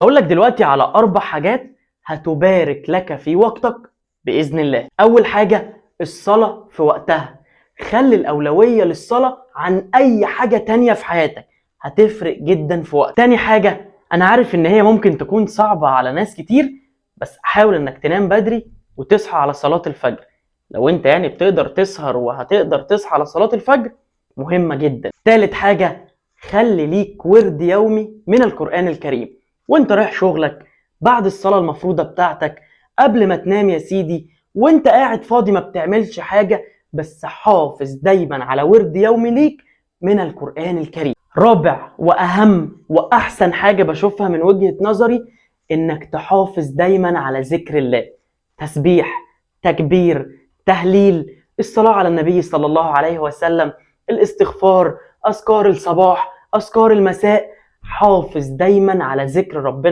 هقول لك دلوقتي على 4 حاجات هتبارك لك في وقتك بإذن الله. أول حاجة الصلاة في وقتها. خلي الأولوية للصلاة عن أي حاجة تانية في حياتك، هتفرق جدا في وقتك. تاني حاجة، أنا عارف إن هي ممكن تكون صعبة على ناس كتير، بس حاول إنك تنام بدري وتصحى على صلاة الفجر. لو أنت يعني بتقدر تسهر وهتقدر تصحى على صلاة الفجر، مهمة جدا. تالت حاجة، خلي ليك ورد يومي من القرآن الكريم وانت رايح شغلك، بعد الصلاة المفروضة بتاعتك، قبل ما تنام يا سيدي، وانت قاعد فاضي ما بتعملش حاجة، بس حافظ دايما على ورد يومي ليك من القرآن الكريم. رابع وأهم وأحسن حاجة بشوفها من وجهة نظري، إنك تحافظ دايما على ذكر الله، تسبيح، تكبير، تهليل، الصلاة على النبي صلى الله عليه وسلم، الاستغفار، أذكار الصباح، أذكار المساء. حافظ دايما على ذكر ربنا.